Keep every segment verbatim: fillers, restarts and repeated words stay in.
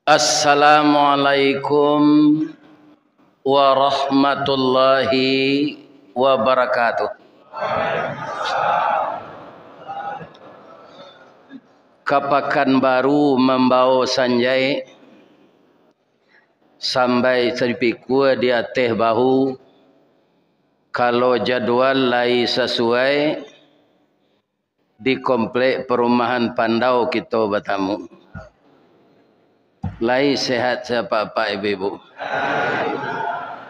Assalamualaikum warahmatullahi wabarakatuh. Ka Pakanbaru mambao sanjai, sambai sapikua di ateh bahu. Kalau jadual lai sasuai, di komplek perumahan Pandau kito batamu. Lai sehat sapak-apak ibu-ibu.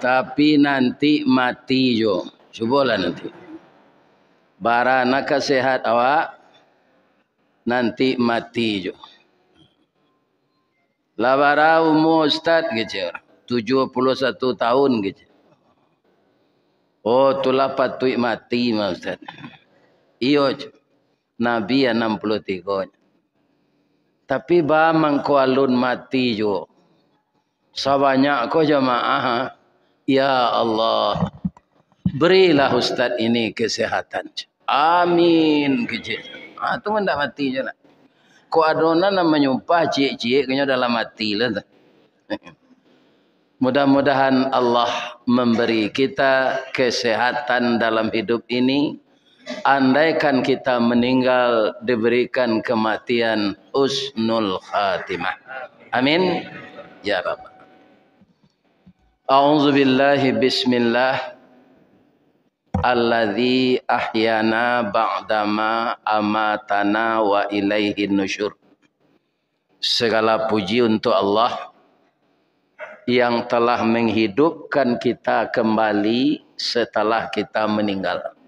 Tapi nanti mati jo. Cubolah nanti. Bara nan ka sehat awak, nanti mati jo. Lah bara umua Ustaz, kecek. Tujuah puluah satu tahun, kecek. Oh, tulah patuik mati mah, Ustaz. Iyo, cek. Nabi anam puluah tigo. Tapi ba mangko alun mati juo. Sabanyak ko jamaah, ha? Ya Allah, berilah Ustaz ini kesehatan. Amin, kecek. Ah, tu mah ndak mati juo lah. Kok ado nan manyumpah ciek-ciek, kanyo dalam ati lah tu. Mudah-mudahan Allah memberi kita kesehatan dalam hidup ini. Andaikan kita meninggal, diberikan kematian husnul khatimah. Amin. Ya Rabb. A'udzubillahi, bismillah. Alladzi ahyana ba'dama amatana wa ilaihin nusyur. Segala puji untuk Allah yang telah menghidupkan kita kembali setelah kita meninggal.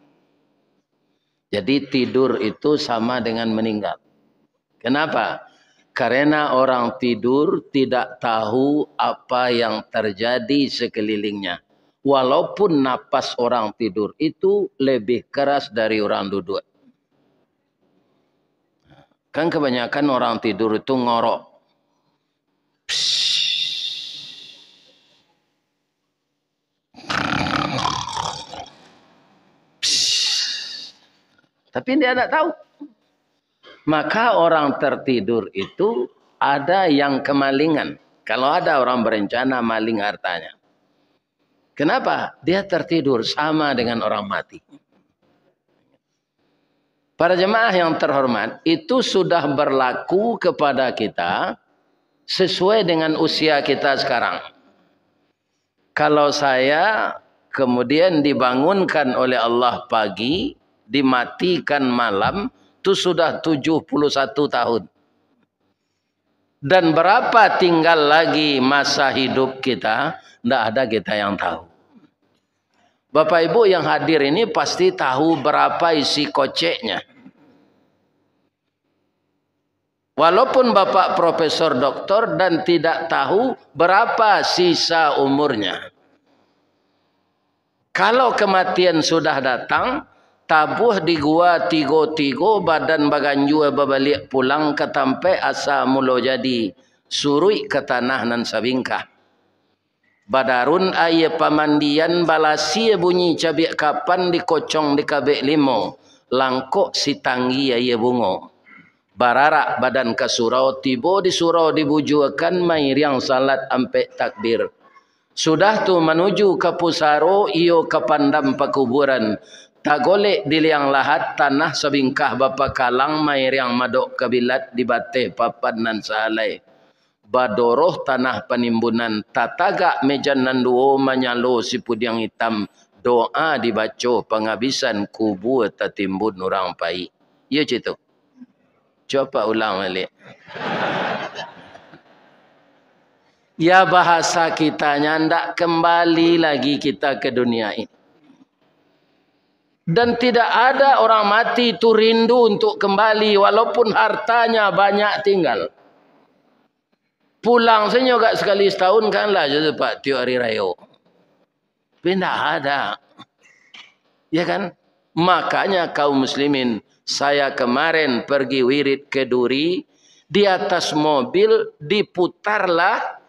Jadi, tidur itu sama dengan meninggal. Kenapa? Karena orang tidur tidak tahu apa yang terjadi sekelilingnya. Walaupun napas orang tidur itu lebih keras dari orang duduk. Kan kebanyakan orang tidur itu ngorok. Tapi dia tidak tahu. Maka orang tertidur itu ada yang kemalingan. Kalau ada orang berencana maling hartanya. Kenapa? Dia tertidur sama dengan orang mati. Para jemaah yang terhormat, itu sudah berlaku kepada kita sesuai dengan usia kita sekarang. Kalau saya kemudian dibangunkan oleh Allah pagi, dimatikan malam, tu sudah tujuh puluh satu tahun. Dan berapa tinggal lagi masa hidup kita, ndak ada kita yang tahu. Bapak Ibu yang hadir ini pasti tahu berapa isi koceknya. Walaupun Bapak profesor doktor dan tidak tahu berapa sisa umurnya. Kalau kematian sudah datang, tabuh di gua tigo-tigo, badan baganjua babaliak pulang ka tampek asa mulo jadi, suruik ka tanah nan sabingkah. Badarun aia pamandian, balasia bunyi cabiak kapan, dikocong dikabek limo, langkok sitanggi aia bungo. Bararak badan ka surau, tibo di surau dibujuakan, mairiang salat ampek takbir. Sudah tu manuju ka pusaro, iyo ka pandam pakuburan. Tagolek di liang lahat, tanah sabingkah bapakalang, mairiang madok kabilat di bateh papan nan saalai. Badoroh tanah panimbunan, tatagak mejan nan duo, manyalo sipudiang itam, doa dibaco pangabisan, kubua tatimbun urang pai. Iyo cito. Coba ulang baliak. Ya, bahasa kitanya, ndak kembali lagi kita ke dunia ini. Dan tidak ada orang mati itu rindu untuk kembali, walaupun hartanya banyak tinggal. Pulang sajo gak sekali setahun kan lah, jadi pak tiok hari rayo. Tapi ndak ada. Ya kan? Makanya kaum muslimin, saya kemarin pergi wirid ke Duri, di atas mobil diputarlah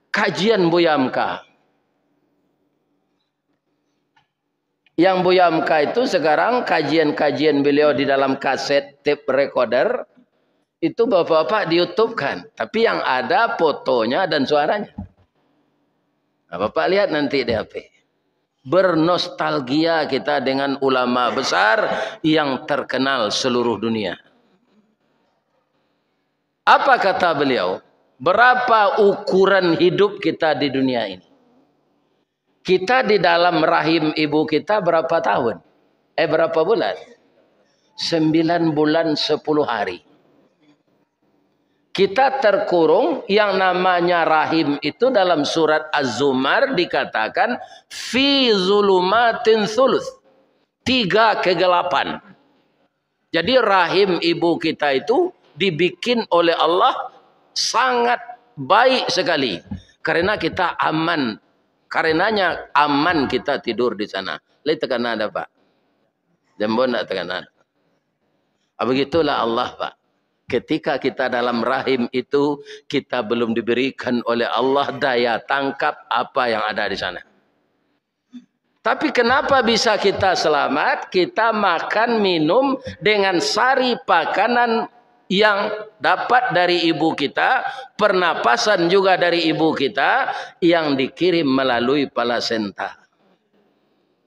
kajian Buya Hamka. Yang Buya Hamka itu sekarang kajian-kajian beliau di dalam kaset tape recorder, Itu bapak-bapak di YouTube kan, tapi yang ada fotonya dan suaranya. Nah, bapak lihat nanti di H P. Bernostalgia kita dengan ulama besar yang terkenal seluruh dunia. Apa kata beliau? Berapa ukuran hidup kita di dunia ini? Kita di dalam rahim ibu kita berapa tahun? Eh, berapa bulan? Sembilan bulan sepuluh hari. Kita terkurung, yang namanya rahim itu dalam surat Az-Zumar dikatakan, "Fi zulumatin sulus." Tiga kegelapan. Jadi rahim ibu kita itu dibikin oleh Allah sangat baik sekali. Karena kita aman. Karenanya aman kita tidur di sana. Lai takana dah, Pak? Jambo ndak takana. Ah, begitulah Allah, Pak. Ketika kita dalam rahim itu, kita belum diberikan oleh Allah daya tangkap apa yang ada di sana. Tapi kenapa bisa kita selamat? Kita makan, minum dengan sari pakanan yang dapat dari ibu kita, pernapasan juga dari ibu kita, yang dikirim melalui plasenta.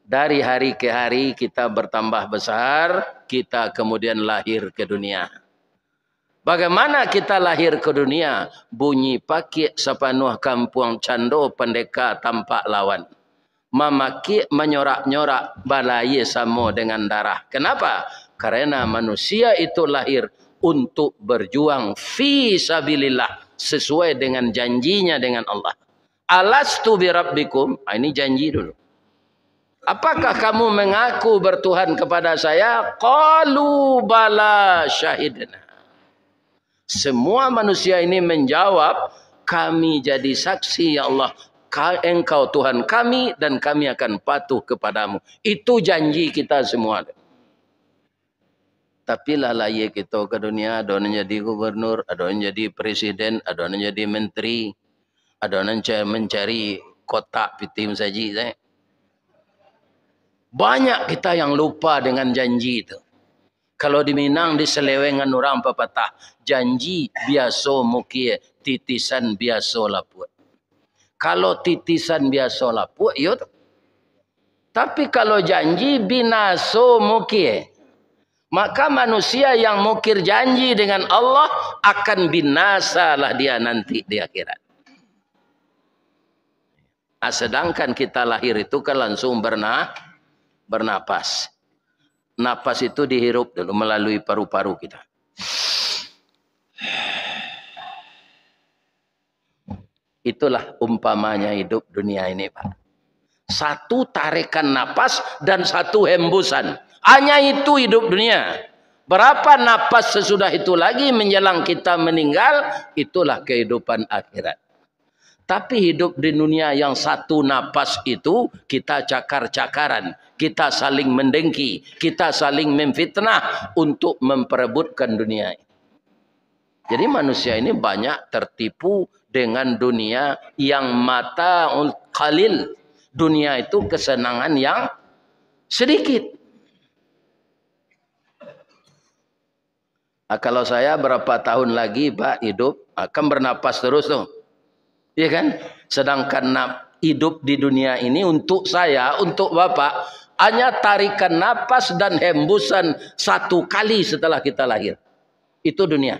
Dari hari ke hari kita bertambah besar, kita kemudian lahir ke dunia. Bagaimana kita lahir ke dunia? Bunyi pakiak sapanuah kampuang, cando pandeka tampak lawan. Mamakik manyorak-nyorak, balayia samo dengan darah. Kenapa? Karena manusia itu lahir untuk berjuang fi sabilillah, sesuai dengan janjinya dengan Allah. "Alastu birabbikum?" Ah, ini janji dulu. "Apakah kamu mengaku bertuhan kepada saya?" "Qalu bala syahidna." Semua manusia ini menjawab, "Kami jadi saksi, ya Allah, ka-, Engkau Tuhan kami dan kami akan patuh kepadamu." Itu janji kita semua. Tapi lah lahia kito ka dunia, ado nan jadi gubernur, ado nan jadi presiden, ado nan jadi menteri, ado nan ca-, mancari kotak pitih masajik sajo. Banyak kita yang lupa dengan janji tu. Kalau di Minang, di Selewengan urang papatah, "Janji biaso mukir, titisan biaso lapuak." Kalau titisan biaso lapuak, iyo tu. Tapi kalau janji binaso mukir, maka manusia yang mukir janji dengan Allah akan binasalah dia nanti di akhirat. Ah, sedangkan kita lahir itu kan langsung berna-, bernapas. Napas itu dihirup dulu melalui paru-paru kita. Itulah umpamanya hidup dunia ini, Pak. Satu tarikan napas dan satu hembusan. Hanya itu hidup dunia. Berapa napas sesudah itu lagi menjelang kita meninggal, itulah kehidupan akhirat. Tapi hidup di dunia yang satu napas itu, kita cakar-cakaran, kita saling mendengki, kita saling memfitnah untuk memperebutkan dunia. Jadi manusia ini banyak tertipu dengan dunia yang mataul qalil. Dunia itu kesenangan yang sedikit. Ah, kalau saya berapa tahun lagi, Pak, hidup, ah, kan bernapas terus tuh. Iya kan? Sedangkan nap-, hidup di dunia ini untuk saya, untuk Bapak, hanya tarikan napas dan hembusan satu kali setelah kita lahir. Itu dunia.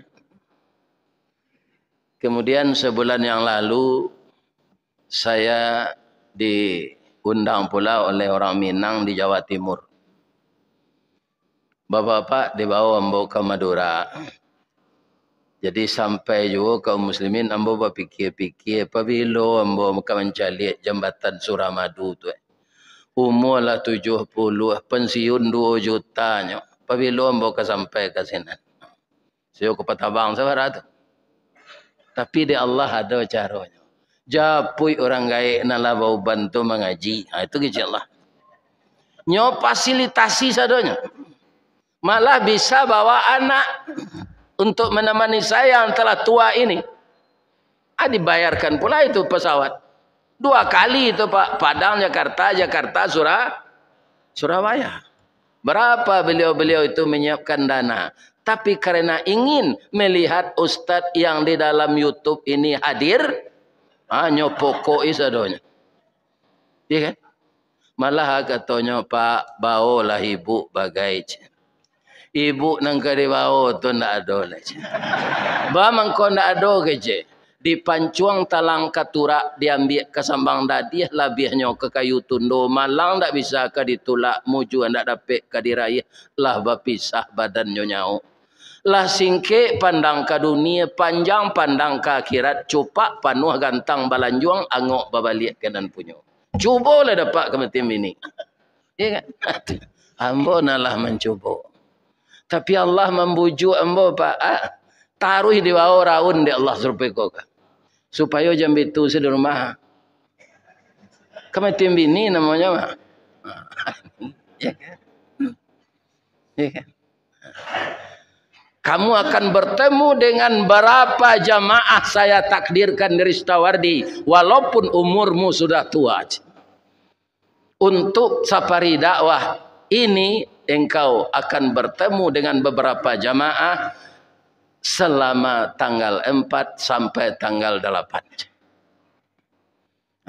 Kemudian sebulan yang lalu, saya diundang pula oleh orang Minang di Jawa Timur. Bapak-bapak dibawa ambo ka Madura. Jadi, sampai juo kaum muslimin, ambo bapikia-pikia, pabilo ambo ka mancaliak jambatan Suramadu tu, eh. Umua lah tujuah puluah, pensiun duo juta nyo. Pabilo ambo ka sampai ka sinan? Sajo ka Patabang sabara tu. Tapi dek Allah ado caronyo. Japuik urang gaek nan lah bauban tu mangaji. Ha, itu kecek Allah. Nyo fasilitasi sadonyo. Malah bisa bawa anak untuk menemani saya yang telah tua ini. Ah, dibayarkan pula itu pesawat. Dua kali itu, Pak. Padang, Jakarta, Jakarta, Sura-, Surabaya. Berapa beliau-beliau itu menyiapkan dana? Tapi karena ingin melihat ustaz yang di dalam YouTube ini hadir, ha, nyo pokok-i sadonyo. Iya kan? Malah katonyo, "Pak, baolah ibu bagai," cek. Ibu nan ka dibao tu ndak ado lai, cek. Ba mangko ndak ado, kecek. Dipancuang talang ka turak, diambiak ka sambang dadiah, labiahnyo ka kayu tundo, malang ndak bisa ka ditulak, mujua ndak dapek ka diraih, lah bapisah badannyo nyawa. Lah singkek pandang ka dunia, panjang pandang ka akhirat, cupak panuah gantang balanjuang, angok babaliak ka nan punyo. Cubolah dapek kamatian bini. Iya kan? Ambo nan lah mancubo. Tapi Allah mambujuak ambo, Pak. Ah, taruih dibao raun dek Allah sarupo iko, Kak. Supayo jan bitu se di rumah. Kamatian bini namonyo, Pak. Iya kan? Iya kan? Kamu akan bertemu dengan berapa jamaah saya takdirkan di Ristawardi, walaupun umurmu sudah tua. Untuk safari dakwah ini, engkau akan bertemu dengan beberapa jamaah selama tanggal empat sampai tanggal delapan.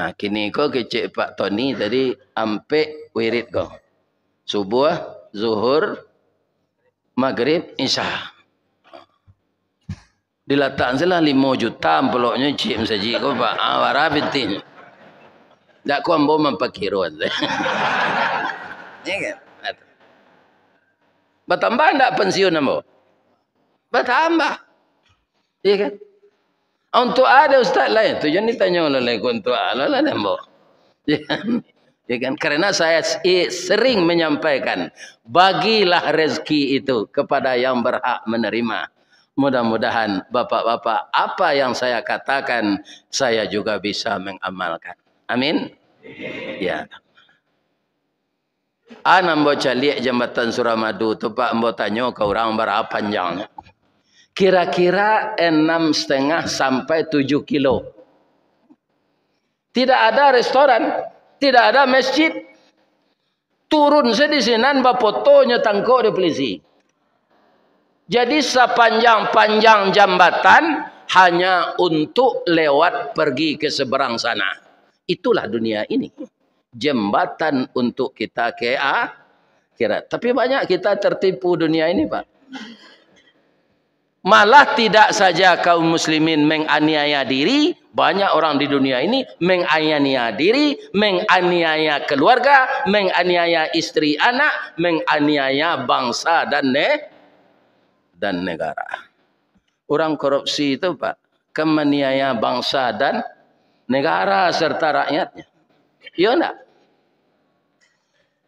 Nah, kini ko kecek Pak Tony tadi, ampek wirid ko. Subuh, Zuhur, Magrib, Isya. Dilatakan salah limo juta amplopnyo cik masajik ko, Pak. Ah, bara pitihnyo. Dak ko ambo mampakiruan. Iya kan? Batambah ndak pensiun ambo? Batambah. Iya kan? Untuk ado ustaz lain tu, jan ditanyo lah lai, untuk ado lah ambo. Iya kan? Karena saya s-, i-, sering menyampaikan, bagilah rezeki itu kepada yang berhak menerima. Mudah-mudahan bapak-bapak, apa yang saya katakan, saya juga bisa mengamalkan. Amin. Ya. An ambo caliak jambatan Suramadu tu, Pak, ambo tanyo ka urang bara panjangnyo. Kira-kira enam setengah sampai tujuh kilo. Tidak ada restoran, tidak ada masjid. Turun se di sinan, bafoto nyo tangkok di polisi. Jadi, sapanjang-panjang jambatan hanya untuk lewat pergi ke seberang sana. Itulah dunia ini. Jembatan untuk kita ke akhirat. Tapi banyak kita tertipu dunia ini, Pak. Malah tidak saja kaum muslimin menganiaya diri, banyak orang di dunia ini menganiaya diri, menganiaya keluarga, menganiaya istri anak, menganiaya bangsa dan ne-, dan negara. Urang korupsi tu, Pak, kan maniaya bangsa dan negara serta rakyatnya. Iyo ndak?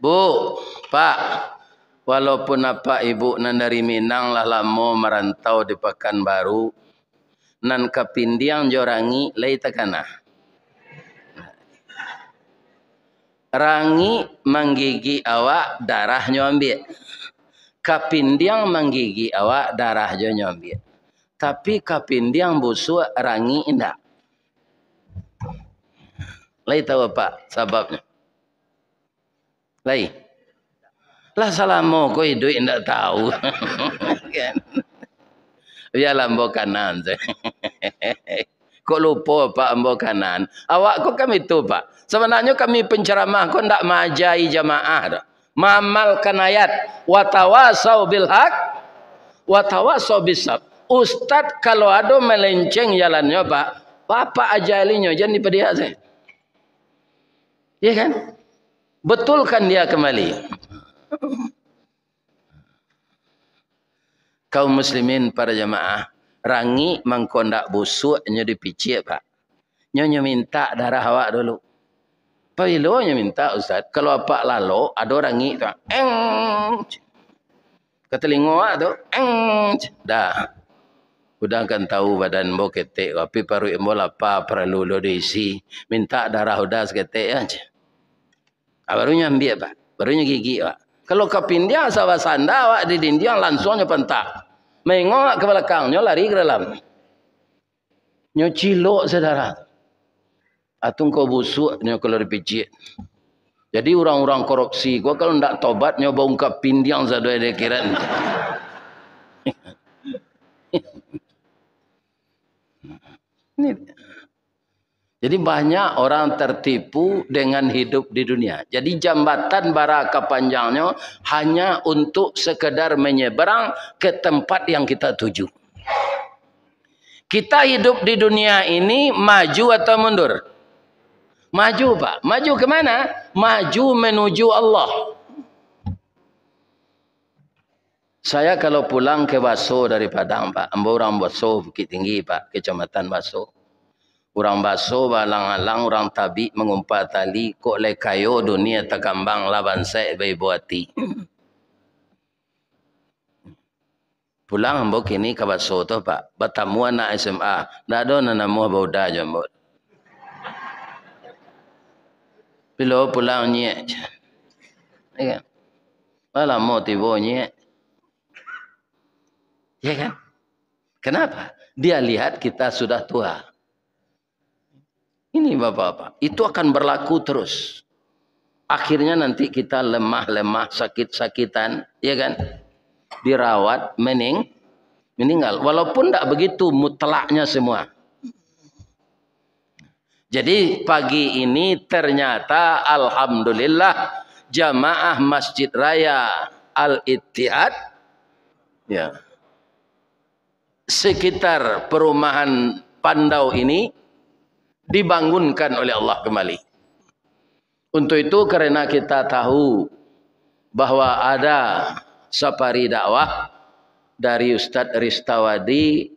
Bu, Pak, walaupun apak ibu nan dari Minang lah lamo marantau di Pakanbaru, nan Kapindiang jo Rangik lai takana. Rangik manggigik awak, darahnyo ambiak. Kapindiang manggigik awak, darah jo nyo ambiak. Tapi Kapindiang busuak, Rangik indak. Lai tahu apak sababnyo? Lai. Lah salamo ko iduik indak tahu. Kan? Bialah ambo kanan se. Kok lupo, Pak, ambo kanan? Awak ko kan itu, Pak. Sabananyo kami penceramah ko ndak maajai jamaah doh. Maamalkan ayat, "Watawasau bil haq, watawasau bis sab." Ustad kalau ado melenceng jalannyo, Pak, Bapak ajalinyo, jan dipadiak se. Iya kan? Betulkan dia kembali. Kaum muslimin, para jamaah, Rangik mangko ndak busuak nyo dipiciak, Pak. Nyo, nyo mintak darah awak dulu. Pabilo nyo mintak, Ustaz? Kalau apak lalok, ado Rangik tu, eng, ka talingo awak tu, eng, dah. Udah kan tahu badan ambo ketek, tapi paruik ambo lapa, paralu lo diisi. Mintak darah udah saketek, ya. Ah, baru nyo ambiak, Pak. Baru nyo gigik, Pak. Kalau Kapindiang asa basanda awak di dindiang, lansuang nyo pantak. Maingok ka balakang, nyo lari ka dalam. Nyo cilok, saudara. Atau engkau busuak nyo kalau dipiciak. Jadi, urang-urang korupsi ko kalau ndak tobat, nyo baungkap pindiang sado di akhirat. Jadi, banyak orang tertipu dengan hidup di dunia. Jadi, jambatan bara ka panjangnyo hanya untuk sekedar menyeberang ke tempat yang kita tuju. Kita hidup di dunia ini maju atau mundur? Maju, Pak. Maju ke mana? Maju menuju Allah. Saya kalau pulang ke Baso dari Padang, Pak, ambo urang Baso, Bukittinggi, Pak, Kecamatan Baso. Urang Baso baalang-alang, urang Tabik mangumpa tali, kok lai kayo dunia takambang, lah bansaik baibo ati. Pulang ambo kini ka Baso tu, Pak. Batamu anak S M A. Ndak ado nan namuah bauda jo ambo. Bilo pulang, Nyek. Ya kan? Lah lamo tibo, Nyek. Ya kan? Kenapa? Dia lihat kita sudah tua. Ini, Bapak-bapak, itu akan berlaku terus. Akhirnya nanti kita lemah-lemah, sakit-sakitan, ya kan? Dirawat, mening-, meninggal. Walaupun ndak begitu mutlaknya semua. Jadi, pagi ini ternyata, alhamdulillah, jamaah Masjid Raya Al-Ittihad, ya, sekitar perumahan Pandau ini dibangunkan oleh Allah kembali. Untuk itu, karena kita tahu bahwa ada safari dakwah dari Ustadz Ristawadi,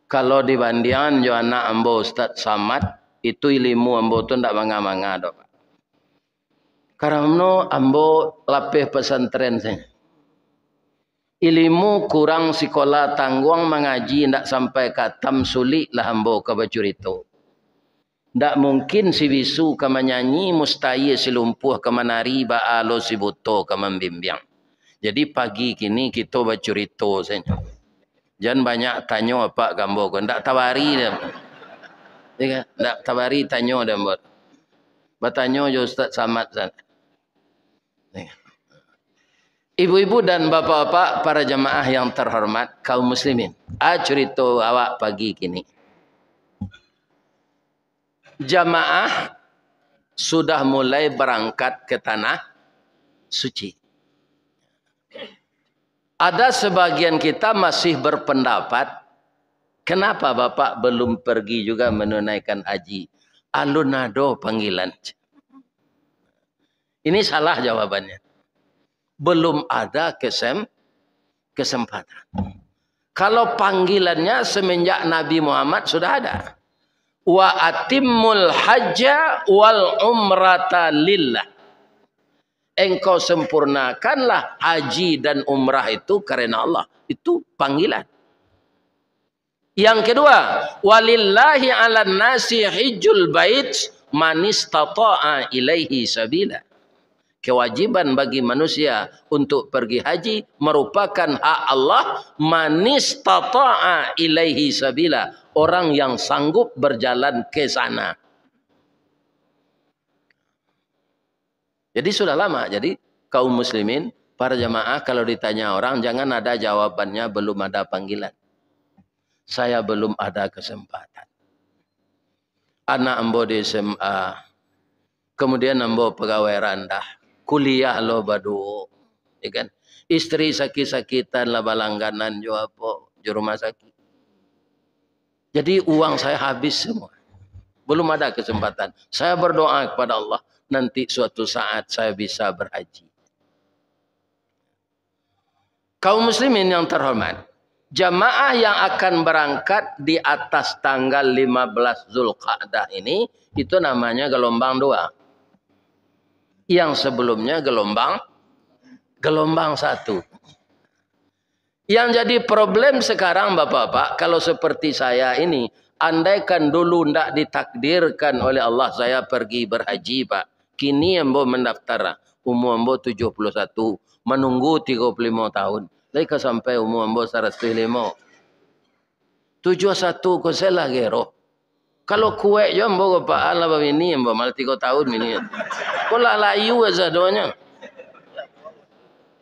kalau dibandingan jo anak ambo Ustadz Samad, itu ilimu ambo tu ndak manga-manga doh, Pak. Karano ambo lapeh pesantren sajo. Ilimu kurang sikola tangguang mangaji ndak sampai katam, sulik lah ambo ka bacurito. Ndak mungkin si bisu ka manyanyi, mustahil si lumpuah ka manari, baa lo si buto ka mambimbiang. Jadi pagi kini kito bacurito sajo. Jan banyak tanyo apak ka ambo ko, ndak tabari doh. Ya kan? Ndak tabari tanyo doh ambo. Batanyo jo Ustaz Samad sajo. Ibu-ibu dan bapak-bapak, para jamaah yang terhormat, kaum muslimin. A, curito awak pagi kini. Jamaah sudah mulai berangkat ke Tanah Suci. Ada sebagian kita masih berpendapat, "Kenapa Bapak belum pergi juga menunaikan haji? Alun ado panggilan." Ini salah jawabannya. Belum ada kesem-, kesempatan. Kalau panggilannya semenjak Nabi Muhammad sudah ada. "Wa atimmul hajja wal umrata lillah." Engkau sempurnakanlah haji dan umrah itu karena Allah. Itu panggilan. Yang kedua, "Walillahi 'alan nasi hijjul bait manistata'a ilaihi sabila." Kewajiban bagi manusia untuk pergi haji merupakan hak Allah, manistata'a ilaihi sabila, orang yang sanggup berjalan ke sana. Jadi sudah lama. Jadi kaum muslimin, para jamaah, kalau ditanya orang, jangan ada jawabannya, "Belum ada panggilan. Saya belum ada kesempatan. Anak ambo di S M A, kemudian ambo pegawai randah, kuliah lo baduo, ya kan? Istri sakit-sakitan lah balangganan jo apo, jo rumah sakit. Jadi uang saya habis semua. Belum ada kesempatan. Saya berdoa kepada Allah, nanti suatu saat saya bisa berhaji." Kaum muslimin yang terhormat, jamaah yang akan berangkat di atas tanggal lima belas Zulqa'dah ini, itu namanya gelombang dua. Yang sebelumnya gelombang, gelombang satu. Yang jadi problem sekarang, Bapak-bapak, kalau seperti saya ini, andaikan dulu ndak ditakdirkan oleh Allah saya pergi berhaji, Pak, kini ambo mendaftar, umur ambo tujuh puluh satu, menunggu tiga puluh lima tahun, lai ka sampai umur ambo saratus limo. Tujuah satu ko se lah gero. Kalau kuek jo ambo ko, Pak, alah babini ambo, malah tigo tahun bini. Ko lah layu sadonyo.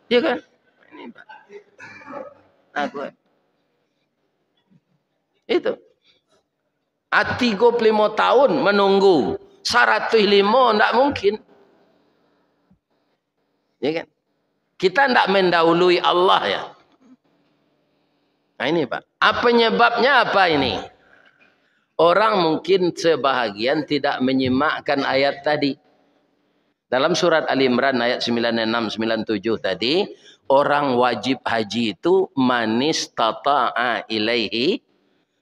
Iya kan? Ini, Pak. Nah, kuek. Itu. Ah, tigo puluah limo tahun menunggu, saratuih limo ndak mungkin. Ya kan? Kita ndak mendahului Allah, ya. Nah, ini, Pak. Apa penyebabnya apa ini? Orang mungkin sebahagian tidak menyimakkan ayat tadi. Dalam surat Ali Imran ayat sembilan enam, sembilan tujuh tadi, orang wajib haji itu manistata'a ilaihi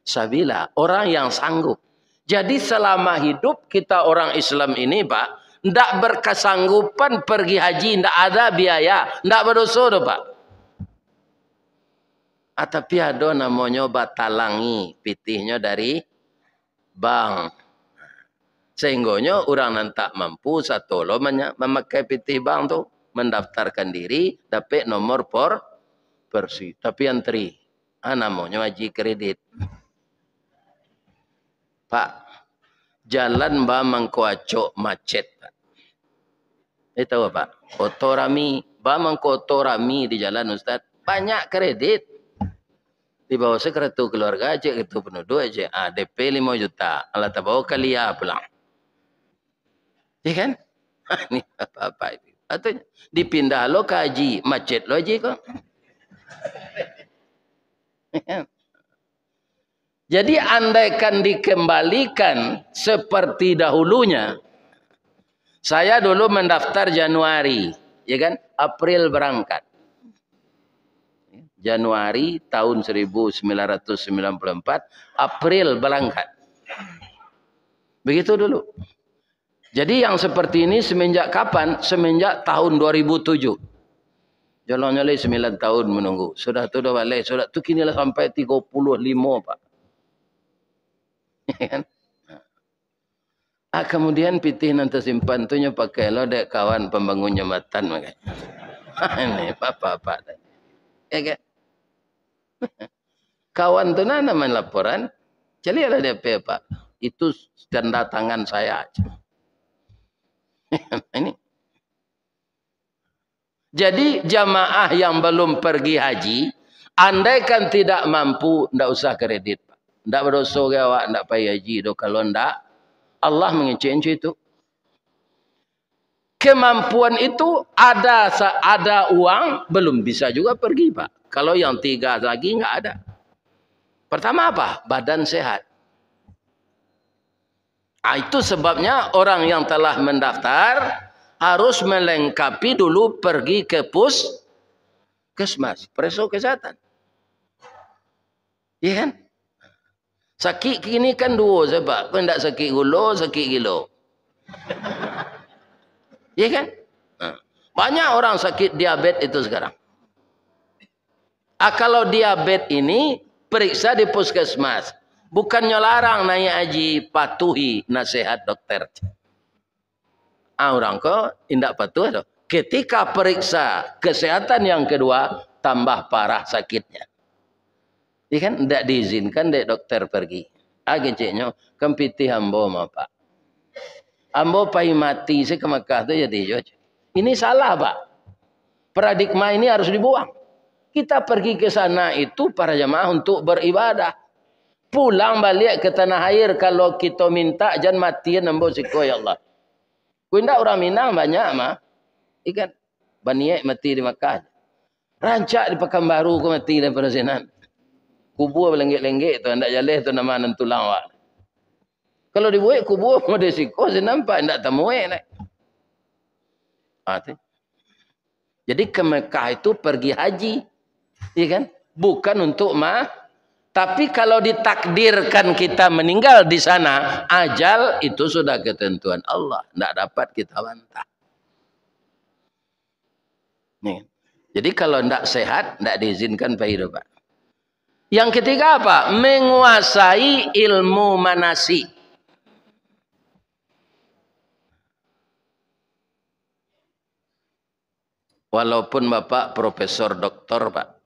sabila, orang yang sanggup. Jadi, selama hidup kita orang Islam ini, Pak, ndak berkesanggupan pergi haji, ndak ada biaya, ndak berdosa doh, Pak. Ah, tapi ado namonyo batalangi pitihnyo dari bank. Sehinggonyo urang nan tak mampu sato lo manya-, mamakai pitih bank tu, mendaftarkan diri, dapek nomor por-, porsi. Tapi antri. Ah, namonyo haji kredit. Pak, jalan ba mangko acok macet, Pak. Eh, tahu, Pak? Oto rami. Ba mangko oto rami di jalan, Ustaz. Banyak kredit. Dibawa se kartu keluarga, cek kartu penduduk, cek, ah, D P limo juta. Alah tabawa ka Lia pulang. Ya kan? Ini apa-apa itu. Atau dipindah lo ka haji, macet lo haji ko. Jadi, andaikan dikembalikan seperti dahulunya, saya dulu mendaftar Januari, ya kan? April berangkat. Januari tahun seribu sembilan ratus sembilan puluh empat, April berangkat. Begitu dulu. Jadi, yang seperti ini semenjak kapan? Semenjak tahun dua ribu tujuh. Jalannyo lai sembilan tahun menunggu. Sudah tu dah baleh, sudah tu kini lah sampai tigo puluah limo, Pak. Ya kan? Ah, kemudian pitih nan tersimpan tu nyo pakai lo dek kawan pembangun jambatan, pakai. Ini bapak-bapak tadi. Ya kan? Kawan tu nah, nah main laporan, caliaklah D P, Pak. Itu tanda tangan saya. Ini. Jadi, jamaah yang belum pergi haji, andaikan tidak mampu, ndak usah kredit, Pak. Ndak berdosa ge awak, ndak pai haji doh, kalau ndak, Allah mengecek-ngecek itu. Kemampuan itu ada sa-, ada uang, belum bisa juga pergi, Pak. Kalau yang tiga lagi nggak ada. Pertama apa? Badan sehat. Ah, itu sebabnya orang yang telah mendaftar harus melengkapi dulu pergi ke puskesmas, pereso kesehatan. Iya kan? Sakik kini kan duo sebab, kok ndak sakik gulo, sakik gilo. Iya kan? Nah, banyak orang sakit diabetes itu sekarang. Ah, kalau diabetes ini, periksa di puskesmas. Bukannyo larang naiak haji, patuhi nasihat dokter. Ah, urang ko indak patuah doh. Ketika periksa kesehatan yang kedua, tambah parah sakitnya. Iya kan? Ndak diizinkan dek dokter pergi. Ah, keceknyo, kan pitih ambo mah, Pak. Ambo pai mati se ka Makkah tu jadi jo. Ini salah, Pak. Paradigma ini harus dibuang. Kita pergi ke sana itu para jamaah untuk beribadah. Pulang baliak ke tanah air, kalau kito minta, jan matian ambo siko, ya Allah. Kok indak, urang Minang banyak mah. Ikan baniaik mati di Makkah. Rancak di Pakanbaru ko mati daripado sinan. Kubua balenggek-lenggek tu, ndak jaleh tu nama nan tulang awak. Kalau dibuek kubua model siko, sinan nampak ndak tamuek nai. Ah, tu. Jadi ke Mekah itu pergi haji, iya kan? Bukan untuk ma-, tapi kalau ditakdirkan kita meninggal di sana, ajal itu sudah ketentuan Allah, ndak dapat kita bantah. Nih. Jadi kalau ndak sehat, ndak diizinkan pai doh, Pak. Yang ketiga apa? Menguasai ilmu manasik. Walaupun Bapak profesor doktor, Pak,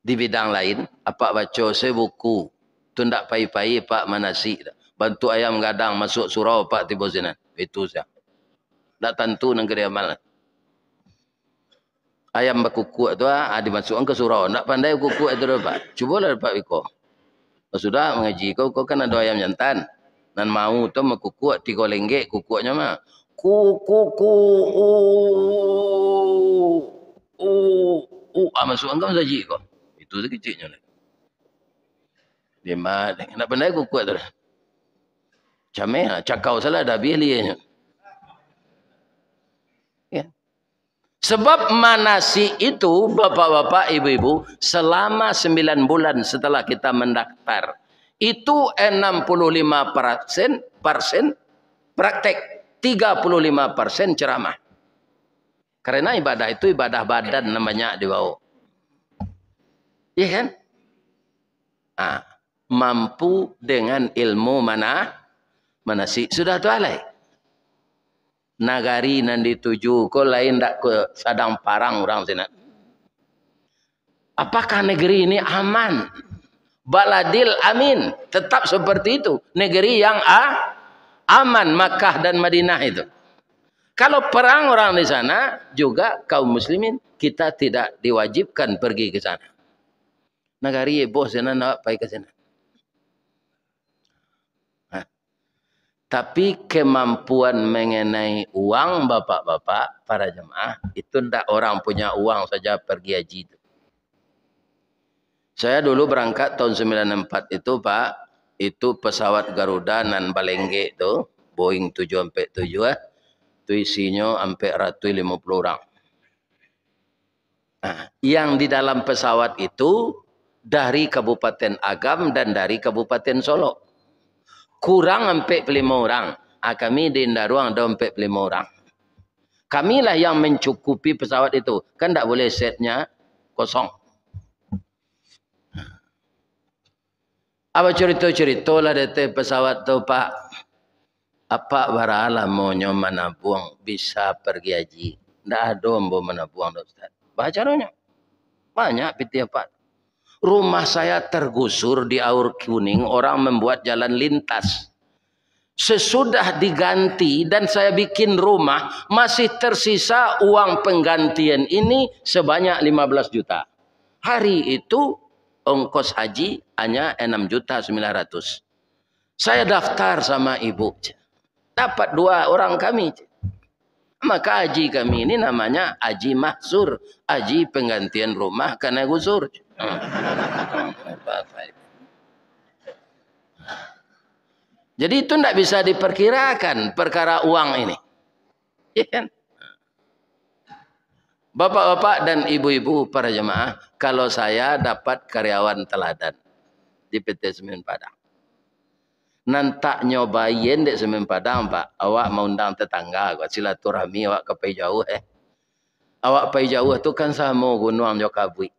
di bidang lain, apak baco se buku, tu ndak pai-pai, Pak, manasik. Bantuak ayam gadang masuak surau, Pak, tibo sinan. Itu sajo. Ndak tantu nan ka diamal. Ayam bakukuak tu, ah, dimasuakan ka surau. Ndak pandai bakukuak itu doh, Pak. Cubolah, Pak, biko. Kalau sudah mangaji ko, ko kan ado ayam jantan. Nan mau tu bakukuak tigo lenggek kukuaknyo mah. Ku, ku, ku, u, u, u. Ah, masuak ka masajik ko. Itu sakeceknyo lah. Dia ma-, ndak pandai kukuak tu lah. Cameh lah, cakau salah dah abih lienyo. Ya. Sebab manasik itu, bapak-bapak, ibu-ibu, selama sembilan bulan setelah kita mendaftar, itu enam puluh lima persen, persen praktek, tiga puluh lima persen ceramah. Karena ibadah itu ibadah badan nan banyak dibawa. Iya kan? Ah, mampu dengan ilmu mana, manasik. Sudah tu alai. Nagari nan dituju ko lain dak ke sadang parang urang sinan. Apakah negeri ini aman? Baladil amin. Tetap seperti itu. Negeri yang a-, aman, Makkah dan Madinah itu. Kalau perang orang di sana, juga kaum muslimin, kita tidak diwajibkan pergi ke sana. Nagari heboh sinan, awak pai ka sinan. Nah, tapi kemampuan mengenai uang, bapak-bapak, para jemaah, itu ndak orang punya uang saja pergi haji tu. Saya dulu berangkat tahun sembilan empat itu, Pak, itu pesawat Garuda nan balenggek tu, Boeing tujuh empat tujuh, eh, tu isinyo ampek ratuih limo puluh urang. Nah, yang di dalam pesawat itu dari Kabupaten Agam dan dari Kabupaten Solok. Kurang ampek puluah limo urang. Ah, kami di Indaruang ado ampek puluah limo urang. Kamilah yang mencukupi pesawat itu. Kan ndak boleh setnya kosong. Apa carito-carito lah di ateh pesawat tu, Pak? Apak bara lamonyo manabuang bisa pergi haji? Ndak ado ambo manabuang doh, Ustaz. Baa caronyo? Banyak pitih apak. Rumah saya tergusur di Aur Kuning, orang membuat jalan lintas. Sesudah diganti dan saya bikin rumah, masih tersisa uang penggantian ini sebanyak lima belas juta. Hari itu, ongkos haji hanya enam juta sembilan ratus. Saya daftar sama ibu. Dapat dua orang kami. Maka haji kami ini namanya Haji Mahsur, haji penggantian rumah karena gusur. Jadi itu ndak bisa diperkirakan perkara uang ini. Iya kan? Bapak-bapak dan ibu-ibu para jemaah, kalau saya dapat karyawan teladan di P T Semen Padang. Nan tak nyobain dek Semen Padang, Pak, awak maundang tetangga, silaturahmi awak ka pai jauah, eh. Awak pai jauah tu kan samo gunuang jo kabuik.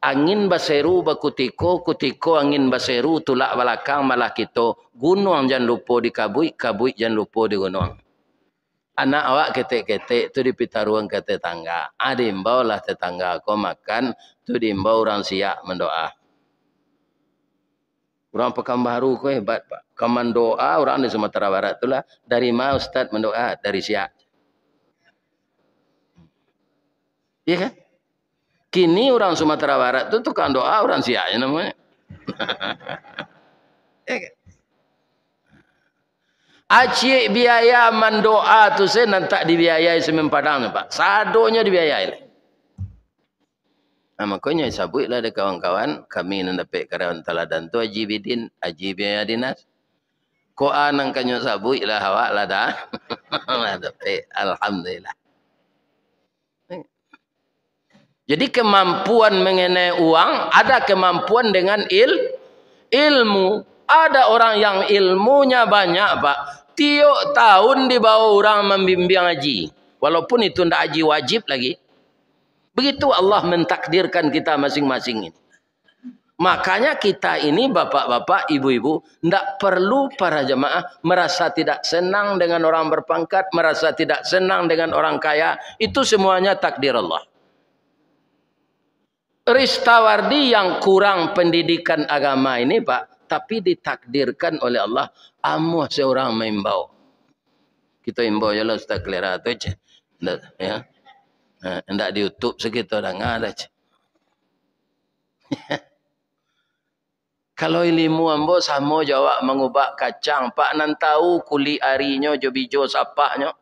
Angin baseru bakutiko, kutiko angin baseru tulak balakang malah kito. Gunuang jan lupo di kabuik, kabuik jan lupo di gunuang. Anak awak ketek-ketek tu dipitaruang ka tetangga. Ah, diimbaulah tetangga ko makan, tu diimbau urang Siak mandoa. Urang Pekanbaru ko hebat, Pak. Ka mandoa urang di Sumatera Barat tu lah. Dari ma Ustaz mandoa? Dari Siak. Iya kan? Kini urang Sumatera Barat tu tukang doa urang Siak je namonyo. Iya kan? Acik biaya mandoa tu se nan tak dibiayai Semen Padang tu, Pak. Sadonyo dibiayai lah. Nah, makonyo sabuiklah dek kawan-kawan, kami nan dapek karyawan teladan tu, Haji Bidin, Haji Biaya Dinas. Ko a nan kanyo sabuiklah awak lah dah. Lah dapek, alhamdulillah. Jadi kemampuan mengenai uang, ada kemampuan dengan il-, ilmu. Ada orang yang ilmunya banyak, Pak. Tiok tahun dibawa orang mambimbing haji. Walaupun itu ndak haji wajib lagi. Begitu Allah mentakdirkan kita masing-masing ini. Makanya kita ini, bapak-bapak, ibu-ibu, ndak perlu para jemaah merasa tidak senang dengan orang berpangkat, merasa tidak senang dengan orang kaya. Itu semuanya takdir Allah. Ristawardi yang kurang pendidikan agama ini, Pak, tapi ditakdirkan oleh Allah, amuah seorang maimbau. Kito imbau je lah Ustaz Kelera tu, ceh. Ndak, ya. Ha, ndak di YouTube sakito danga dah, ceh. Kalau ilimu ambo samo jo awak mangubak kacang, Pak, nan tahu kulik arinyo jo bijo sapahnyo.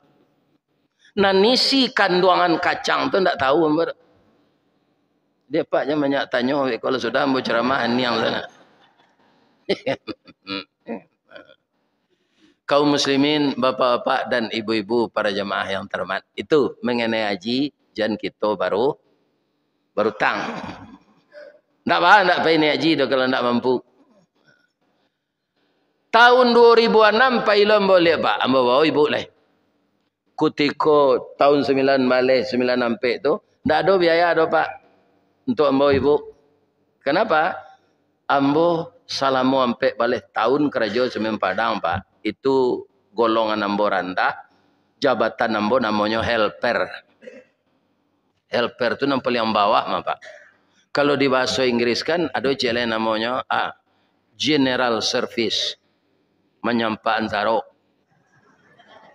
Nan isi kanduangan kacang tu ndak tahu ambo. Dia, Pak, jangan banyak tanyo, kalau sudah ambo ceramah aniang sana. Kaum muslimin, bapak-bapak dan ibu-ibu, para jamaah yang terhormat, itu mengenai haji, jan kito baru barutang. Ndak ba, ndak pai naiak haji doh kalau ndak mampu. Tahun dua ribu anam pai lo ambo liak, Pak, ambo bao ibu lai. Kutiko tahun sambilan baleh, sambilan ampek tu, ndak ado biaya doh, Pak, untuak ambo ibu. Kenapa? Ambo salamo ampek baleh tahun karajo Semen Padang, Pak. Itu golongan ambo randah, jabatan ambo namonyo helper. Helper tu nan paliang bawah mah, Pak. Kalau di bahaso Inggris kan, ado ciek lai namonyo, ah, general service. Manyampakan sarok.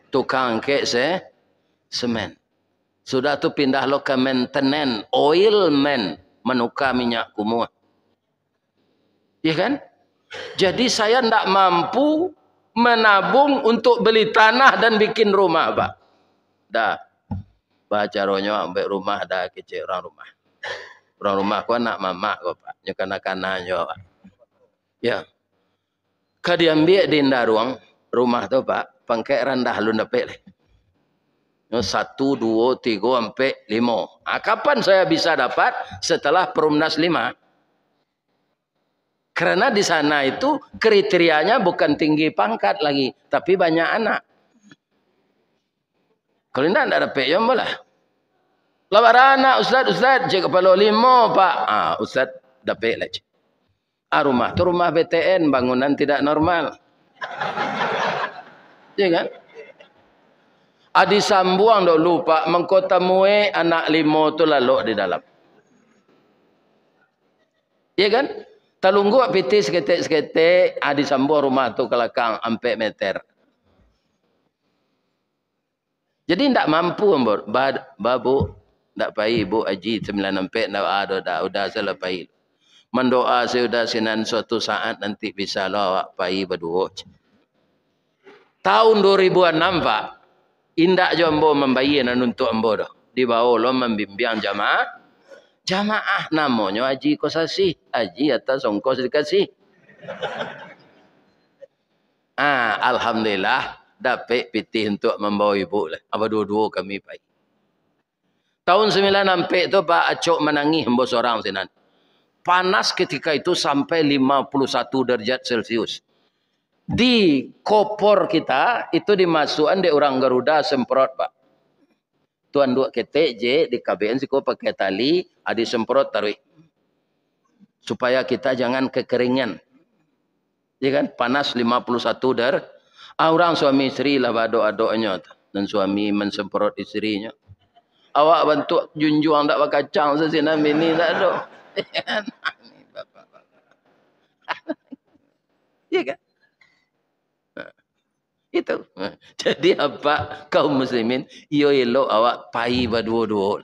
Tukang angkek se-, semen. Sudah tu pindah lo ka maintenance, oil man, manuka minyak kumuah. Iya kan? Jadi saya ndak mampu menabung untuk beli tanah dan bikin rumah, Pak. Dah. Bacaronyo ambek rumah dah kecek urang rumah. Urang rumah ko anak mamak ko, Pak. Nyo kana-kana nyo, Pak. Ya. Ka diambiak di Indaruang, rumah tu, Pak, pangkek randah alun dapek lai. Nyo satu, duo, tigo, ampek, limo. Ah, kapan saya bisa dapat? Setelah Perumnas lima. Karena di sana itu kriterianya bukan tinggi pangkat lagi, tapi banyak anak. Kalau indak, indak dapek jo ambo lah. Lah bara anak, Ustaz, Ustaz, cek kapalo limo, Pak. Ah, Ustaz dapek lah, cek. Ah, rumah tu rumah B T N, bangunan tidak normal. Iya kan? Ah, disambuang dulu, Pak, mangko tamuek anak limo tu lalok di dalam. Iya kan? Talungguak pitih saketek-saketek, ah, disambuang rumah tu ka lakang ampek meter. Jadi, ndak mampu ambo, ba-, ba-, Bu, ndak pai, Bu, haji sambilan ampek, ndak ado, dah, udah salah pai. Mandoa sajo udah sinan, suatu saat nanti bisa lo awak pai baduo. Tahun dua ribu anam, Pak, indak jo ambo mambayia nan untuak ambo doh. Dibao lo mambimbiang jamaah. Jamaah namonyo Haji Kosasih, haji atas ongkos dikasih. Ah, alhamdulillah, dapek pitih untuak mambao ibu lah. Apa duo-duo kami pai. Tahun sambilan ampek tu, Pak, acok manangih ambo sorang sinan. Panas ketika itu sampai lima puluh satu derajat Celcius. Di kopor kita, itu dimasuakan dek urang Garuda semprot, Pak. Tu anduak ketek je, dikabekan siko pakai tali, ah, disemprot taruih. Supaya kita jangan kekeringan. Ya kan? Panas lima puluh satu der-, ah, urang suami isteri lah baadok-adoknyo tu. Dan suami mansemprot isterinyo. Awak bantuak junjuang dak bakacang sasinan bini dak ado. Ya kan? Ya kan? Itu. Jadi apa, kaum muslimin, iyo elok awak pai baduo-duo.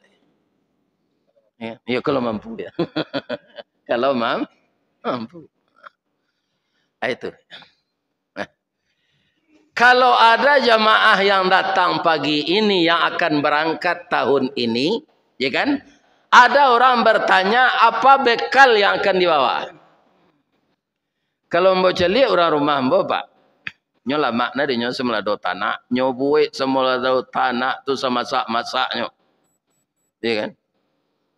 Ya, ya kalau mampu ya. Kalau mam-, mampu. Ah, itu. Nah, kalau ada jamaah yang datang pagi ini yang akan berangkat tahun ini, ya kan? Ada orang bertanya, apa bekal yang akan dibawa? Kalau ambo caliak urang rumah ambo, Pak, nyo lamak nah dek nyo samalado tanak, nyo buek samalado tanak tu samasak-masaknyo. Iya kan?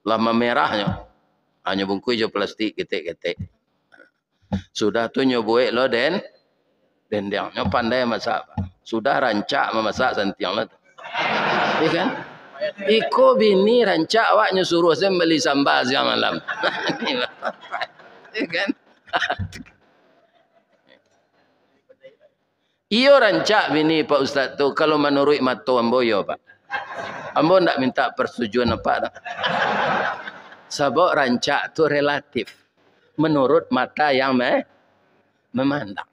Lah mamerahnyo. Ha, nyo bungkuih jo plastik ketek-ketek. Sudah tu nyo buek lo den-, dendeng. Nyo pandai masak, Pak. Sudah rancak mamasak santiang lah tu. Iya kan? Iko bini rancak awak nyo suruah sen bali samba siang malam. Iya kan? Iyo rancak bini Pak Ustaz tu, kalau manuruik mato ambo, iyo, Pak. Ambo ndak minta persetujuan Apak doh. Sabab rancak tu relatif. Menurut mata yang me-, memandang.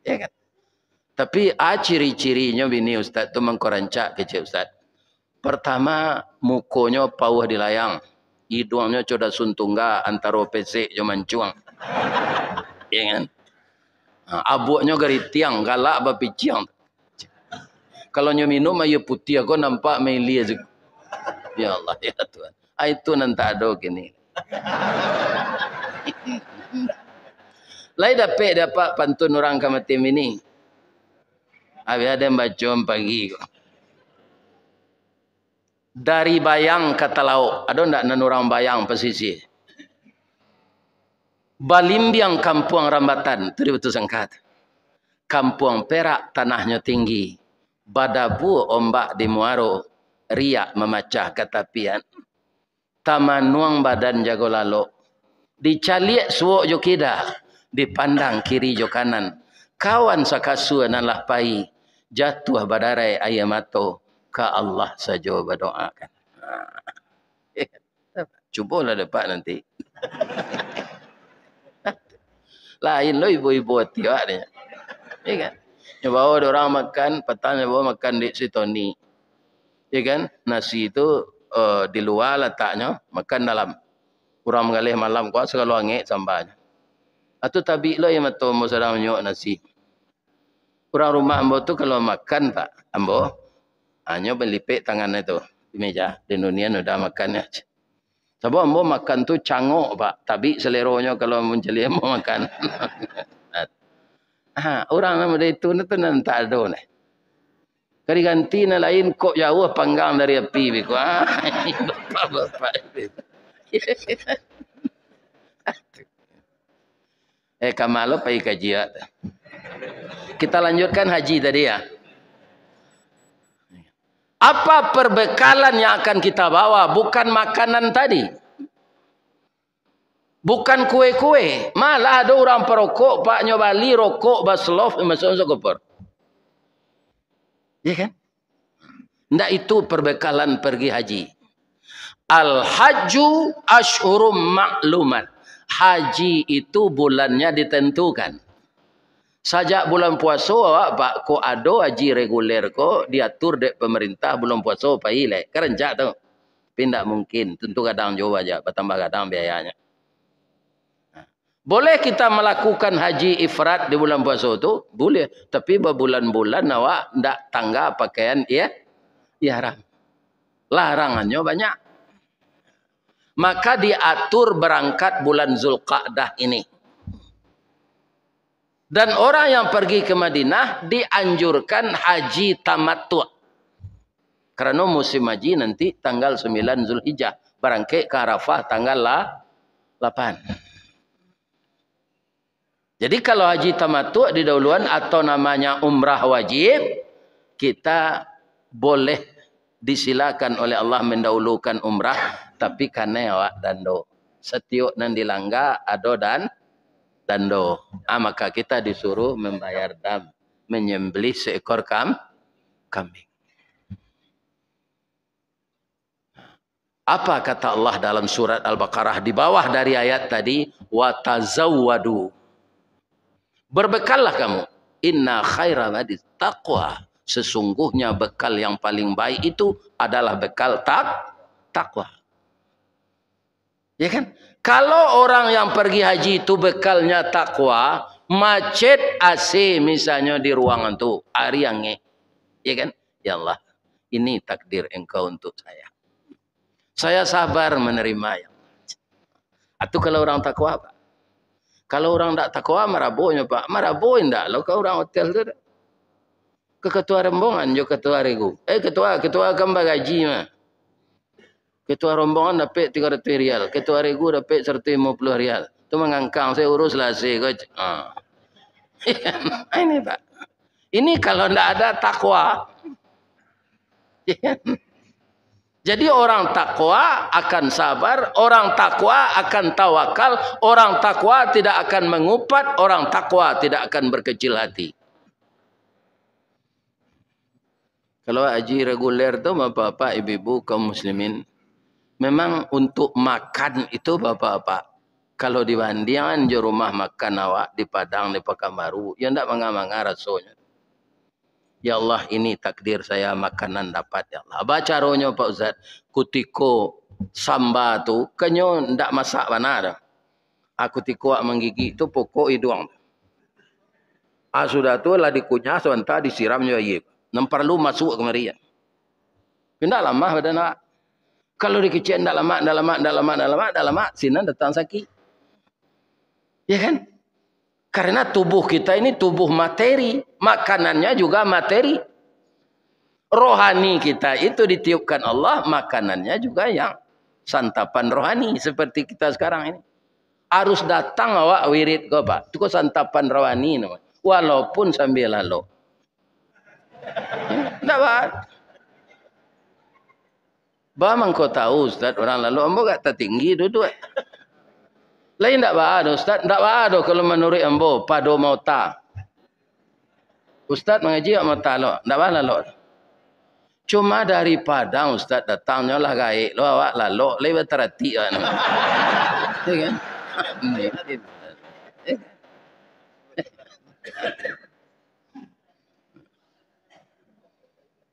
Ya kan? Tapi, a, ciri-cirinyo bini Ustaz tu mangko rancak, kecek Ustaz. Pertama, mukonyo pauah dilayang. Iduangnyo co dasun tungga antaro pesek jo mancuang. Ya kan? Ha, abuaknyo garitiang, galak bapiciang. Kalau nyo minum aia putiah ko nampak mailia se. Ya Allah, ya Tuhan. Ah, itu nan tak ado kini. Lai dapek dek apak pantun urang ka mati mini. Abih ado yang baco pagi ko. Dari Bayang ka Talaok, ado ndak nan urang Bayang pasisia? Balimbiang kampuang Rambatan, tu di Batusangka tu. Kampuang Perak tanahnyo tinggi, badabua ombak di muaro, riak mamacah ka tapian. Tamanuang badan jago lalok, dicaliak suok jo kida, dipandang kiri jo kanan. Kawan sakasua nan lah pai, jatuah badarai aia mato, ka Allah sajo badoakan. Cubolah dapek nanti. Lain lo ibo-ibo ati awak ni. Ya kan? Nyo bawa dek urang makan, patang nyo bawa makan dek si Toni. Ya kan? Nasi tu, eh, di lua lataknyo, makan dalam. Urang manggaleh malam, kuat sagalo angek sambanyo. Atu tabik lo aia mato ambo sadang manyuok nasi. Urang rumah ambo tu kalau makan, Pak, ambo hanyo malipek tangan tu di meja, di nunian udah makan nyo. Sabab ambo makan tu cangok, Pak, tabik saleronyo kalau mancaliak ambo makan. Ha, urang nan model itu tu nan tak ado neh. Ka diganti nan lain, kok jauah panggang dari api beko. Ah, bapak-bapak. Eh, ka ma lo pai kaji awak tu. Kita lanjutkan haji tadi ya. Apa perbekalan yang akan kita bawa? Bukan makanan tadi. Bukan kue-kue. Malah ado urang parokok, Pak, nyo bali rokok baselof, masuak-masuak koper. Ya kan? Ndak itu perbekalan pergi haji. Al-hajju asyhurum ma'lumat. Haji itu bulannya ditentukan. Sajak bulan puaso awak, Pak, kok ado haji reguler ko diatur dek pemerintah bulan puaso pai lai. Kan rancak tu. Tapi ndak mungkin, tentu gadang juo aja, batambah gadang biayanyo. Boleh kita malakukan haji ifrad di bulan puaso tu? Boleh. Tapi babulan-bulan awak ndak tangga pakaian, iya, ihram. Larangannyo banyak. Maka diatur berangkat bulan Zulqa'dah ini. Dan orang yang pergi ke Madinah dianjurkan haji tamattu'. Karano musim haji nanti tanggal sembilan Zulhijjah, barangkek ka Arafah tanggal la-, lapan. Jadi kalau haji tamattu' didahuluan atau namanya umrah wajib, kita boleh disilakan oleh Allah mendahulukan umrah, tapi kanai awak dando. Satiok nan dilangga ado dan dando. Ah, maka kita disuruh membayar dam, menyembelih seekor kam-, kambing. Apa kata Allah dalam surat Al-Baqarah di bawah dari ayat tadi? "Wa tazawwadu." Berbekallah kamu. "Inna khaira zadi taqwa." Sesungguhnya bekal yang paling baik itu adalah bekal tak-, takwa. Ya kan? Kalau orang yang pergi haji itu bekalnya takwa, macet A C misalnya di ruangan tu, ari angin. Ya kan? Ya Allah, ini takdir Engkau untuk saya. Saya sabar menerima, ya Allah. Atu kalau orang takwa, Pak. Kalau orang ndak takwa, marabonyo, Pak. Marabo indak lo ka orang hotel tu. Ke ketua rombongan jo ketua regu. Eh, ketua, ketua kan bagaji mah. Ketua rombongan dapek tigo ratuih rial, ketua regu dapek saratuih limo puluah rial. Tu mangangkang, saya urus lah A C ko. Ah. Ini, Pak. Ini kalau ndak ada takwa. Jadi orang takwa akan sabar, orang takwa akan tawakal, orang takwa tidak akan mengupat, orang takwa tidak akan berkecil hati. Kalau haji reguler tu, bapak-bapak, ibu-ibu, kaum muslimin, memang untuk makan itu, bapak-bapak, kalau dibandingkan jo rumah makan awak di Padang, di Pakanbaru, ya ndak manga-manga rasonyo. Ya Allah, ini takdir saya makanan dapat, ya Allah. Apa caronyo, Pak Ustaz? Kutiko samba tu, kanyo ndak masak bana doh. Aku tiko awak manggigik tu pokok iduang tu. Ah, sudah tu lah dikunyah sabanta, disiram jo aia. Nan paralu masuak kamari. Indak lamah badan awak. Kalau dikecek indak lamak, indak lamak, indak lamak, indak lamak, indak lamak, sinan datang sakik. Ya kan? Karena tubuh kita ini tubuh materi, makanannya juga materi. Rohani kita itu ditiupkan Allah, makanannya juga yang santapan rohani seperti kita sekarang ini. Harus datang awak wirid ko, Pak. Itu ko santapan rohani namanya. Walaupun sambil lalok. Ndak ba-, ba mangko tahu, Ustaz, urang lalok, ambo agak tatinggi duduak. Lai ndak baa doh, Ustaz, ndak baa doh kalau manuruik ambo, pado maota. Ustaz mangaji awak maota lo, ndak baa lalok. Cuma dari Padang Ustaz datang, nyo lah gaek lo, awak lalok, lai bataratik awak. Ya kan?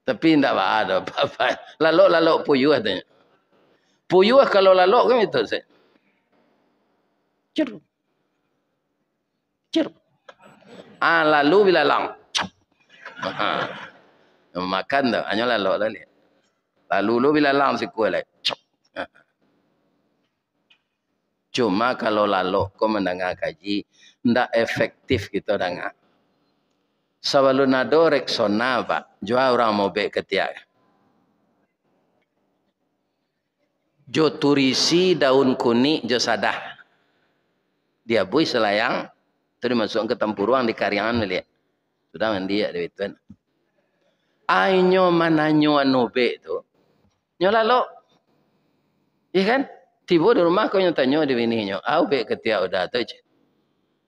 Tapi ndak baa doh, apa-apa. Lalok-lalok puyuah tu. Puyuah kalau lalok kan itu, Ustaz. Cer. Cer. Ah, lalu bilalang. Cap. Ah. Makan tu, hanyo lalok tadi. Lalu lu bilalang sikua lai. Cap. Cuma kalau lalok ko mandanga kaji, ndak efektif kito danga. Sabalun ado Rexona, Pak, jua urang maubek katiak. Jo turisi, daun kunik, jo sadah. Diabuih salayang, tu dimasuakkan ka tampuruang, dikariangan baliak. Sudah mandi, dak dibutuahan. Ai nyo mananyo anu ubek tu, nyo lalok. Iya kan? Tibo di rumah ko nyo tanyo di bininyo, "Ah, ubek katiak uda tu," cek.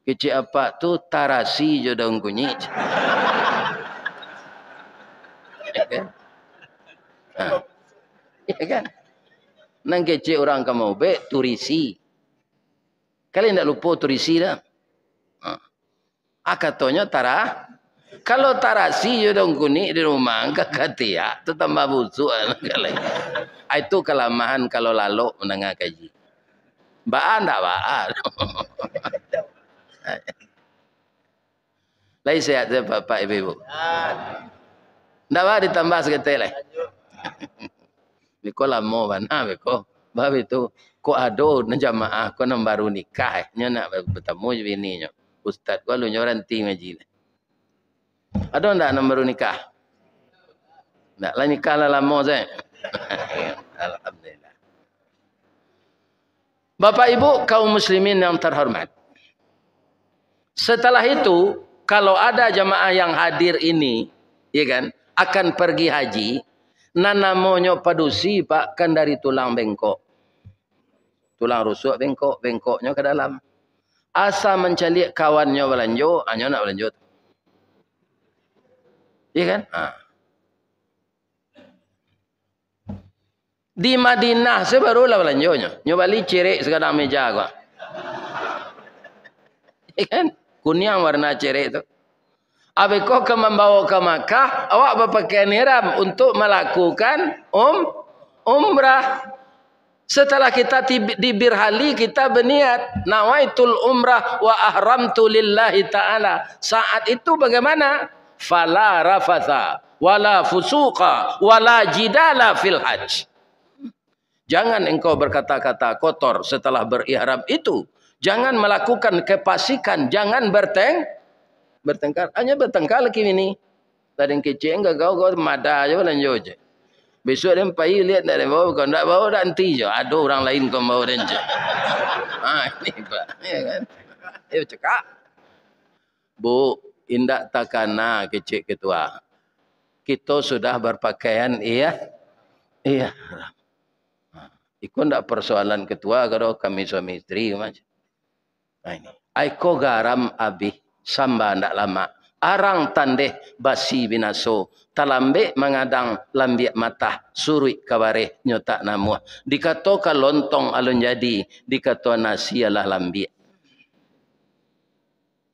Kecek apak tu tarasi jo daun kunyik, cek. Iya kan? Ha. Iya kan? Nan kecek urang ka maubek, turisi. Kalian ndak lupo turisi dah. Ha. Ah, katonyo tara-, kalau tarasi jo daun kunik di rumah, ka katiak, tu tambah busuak lah kali. Ah, itu kalamahan kalau lalok mandanga kaji. Baa ndak baa. Lai sehat se, Bapak, Ibu-ibu? Ndak baa ditambah saketek lai? Beko lamo bana, beko. Bab itu, kok ado nan jamaah ko nan baru nikah, eh, nyo nak batamu jo bininyo. Ustaz ko alun nyo baranti ngaji lai. Ado ndak nan baru nikah? Ndak, lah nikah lah lamo sajo. Alhamdulillah. Bapak Ibu kaum muslimin yang terhormat, setelah itu, kalau ada jamaah yang hadir ini, ya kan, akan pergi haji, nan namonyo padusi, Pak, kan dari tulang bengkok. Tulang rusuk bengkok, bengkoknyo ka dalam. Asa mancaliak kawannyo balanjo, anyo nak balanjo tu. Ya kan? Ha. Di Madinah se baru lah balanjonyo. Nyo bali cirek sagadang meja ko. Ya kan? Kuniang warna cirek tu. Abih ko ka mambawo ka Makkah, awak bapakaian ihram untuk malakukan um-, umrah. Setelah kita tib-, di Birhali, kita berniat, "Nawaitul umrah wa ahramtu lillahi ta'ala." Saat itu bagaimana? "Fala rafatha, wala fusuqa, wala jidala fil hajj." Jangan engkau berkata-kata kotor setelah berihram itu. Jangan melakukan kefasikan, jangan berteng-, bertengkar. Hanya bertengkar laki bini. Tading kecek, gagau, gagau, mada jo balanjo je. Besok den pai liek ndak den bao, kok ndak bao, dak anti jo. Ado urang lain ko bao den je. Ha, ini, Pak. Ya kan? Ayo cakak. Bu, indak takana kecek ketua. Kito sudah berpakaian, iya. Iya. Iko ndak persoalan ketua, kalau kami suami isteri, Mas. Nah, ini. Aiko garam abih, samba ndak lamak. Arang tandeh basi binaso, talambek mangadang lambiak matah, suruik kabareh nyo tak namuah. Dikato ka lontong alun jadi, dikato nasi alah lambiak.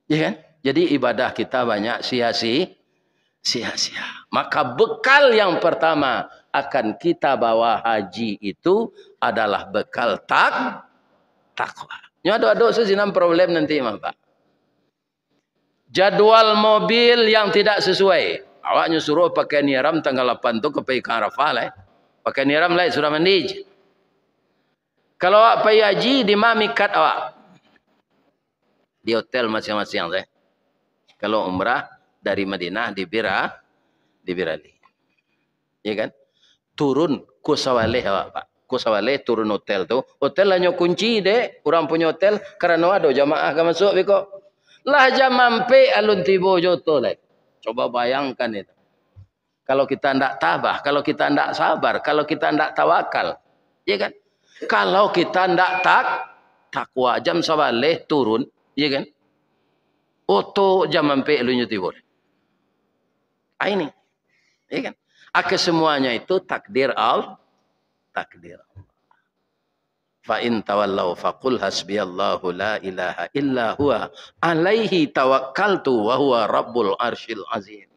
Ya kan? Jadi ibadah kita banyak sia-si-, sia-sia. Maka bekal yang pertama akan kita bawa haji itu adalah bekal tak-, takwa. Nyo ado-ado se sinan problem nanti mah, Pak. Jadwal mobil yang tidak sesuai. Awaknyo suruah pakai ihram tanggal lapan tu ka pai ka Arafah lah, eh. Pakai ihram lah, sudah mandi. Kalau awak pai haji, di ma mikat awak? Di hotel masiang-masiang, eh. Kalau umrah dari Madinah di Bira-, di Birali. Ya kan? Turun ko Sabaleh awak, Pak. Ko Sabaleh turun hotel tu. Hotel hanyo kunci dek urang punyo hotel, karano ado jamaah ka masuak beko. Lah jam ampek alun tibo jo tu lai. Coba bayangkan itu. Kalau kita ndak tabah, kalau kita ndak sabar, kalau kita ndak tawakal, ya kan? Kalau kita ndak tak, takwa, jam Sabaleh turun, ya kan? Oto jam ampek alun nyo tibo. Ah, ini. Ya kan? Ah, kesemuanya itu takdir Al-, takdir Allah. "Fa in tawallau faqul hasbiyallahu la ilaha illa huwa alaihi tawakkaltu wa huwa rabbul arsyil azim."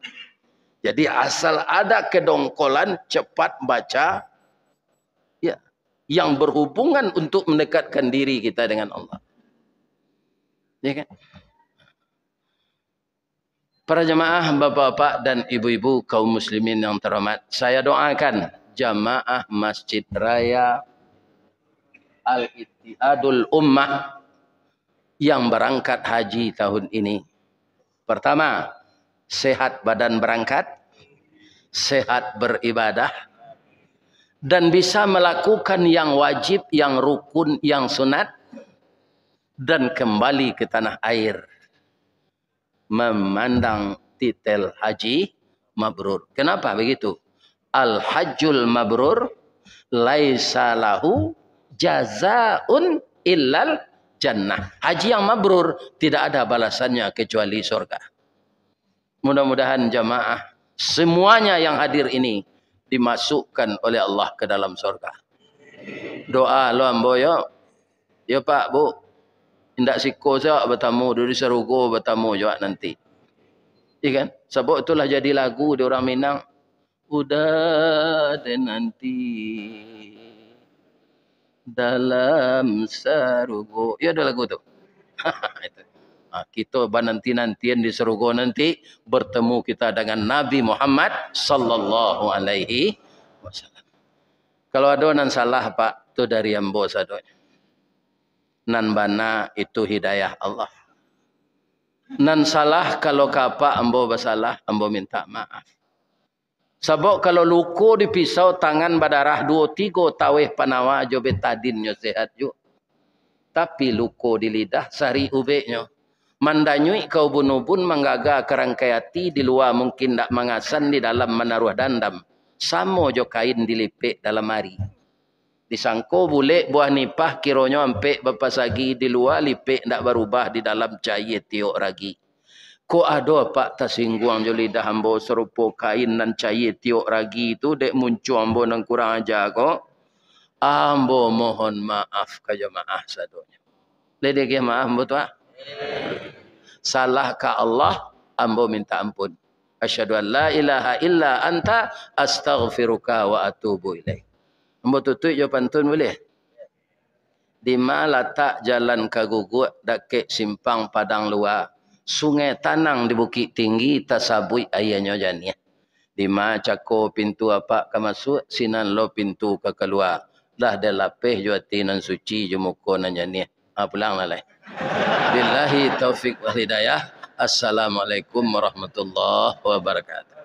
Jadi, asal ada kedongkolan, cepat baca, ya, yang berhubungan untuk mendekatkan diri kita dengan Allah. Ya kan? Para jamaah, bapak-bapak dan ibu-ibu, kaum muslimin yang terhormat, saya doakan jamaah Masjid Raya Al-Ittihadul Ummah yang berangkat haji tahun ini. Pertama, sehat badan berangkat, sehat beribadah, dan bisa melakukan yang wajib, yang rukun, yang sunat, dan kembali ke tanah air memandang titel haji mabrur. Kenapa begitu? Al-hajjul mabrur laisa lahu jazaun illal jannah. Haji yang mabrur tidak ada balasannya kecuali surga. Mudah-mudahan jamaah semuanya yang hadir ini dimasukkan oleh Allah ke dalam surga. Doa lo ambo yo. Yo, Pak, Bu. Indak siko se awak batamu, di sarugo batamu jo awak nanti. Iya kan? Sabab tu lah jadi lagu di urang Minang. Udah deh nanti dalam sarugo. Ya, ada lagu tu. Itu. Ah, kita bananti-nantian di sarugo nanti bertemu kita dengan Nabi Muhammad sallallahu alaihi wasallam. Kalau ada nan salah, Pak, tu dari ambo sadonyo. Nan bana itu hidayah Allah. Nan salah, kalau ka Apak ambo basalah, ambo minta maaf. Sabab kalau luko di pisau, tangan badarah, duo tigo taweh panawa jo betadin nyo sehat juo. Tapi luko di lidah, sarik ubeknyo. Mandanyuik ka ubun-ubun, manggaga ka rangkai ati, di lua mungkin ndak mangasan, di dalam manaruah dandam. Samo jo kain dilipek dalam ari. Disangko bulek buah nipah, kironyo ampek bapasagi, di lua lipek ndak barubah, di dalam cayie tiok ragi. Kok ado Apak tasingguang jo lidah ambo sarupo kain nan cayie tiok ragi tu, dek muncuang ambo nan kurang aja ko? Ambo mohon maaf ka jamaah sadonyo. Lai diagiah maaf ambo tu, ah? Salah ka Allah, ambo minta ampun. Asyhadu an la ilaha illa anta, astaghfiruka wa atubu ilaik. Ambo tutuik jo pantun buliah? Dima latak jalan ka Guguak, dakek simpang Padang Lua, Sungai Tanang di Bukik Tinggi, tasabuik aianyo janiah. Dima cako pintu Apak ka masuak, sinan lo pintu ka kalua. Lah dilapeh jo ati nan suci, jo muko nan janiah. Ha, pulang lah lai. Billahi taufik wal hidayah. Assalamualaikum warahmatullahi wabarakatuh.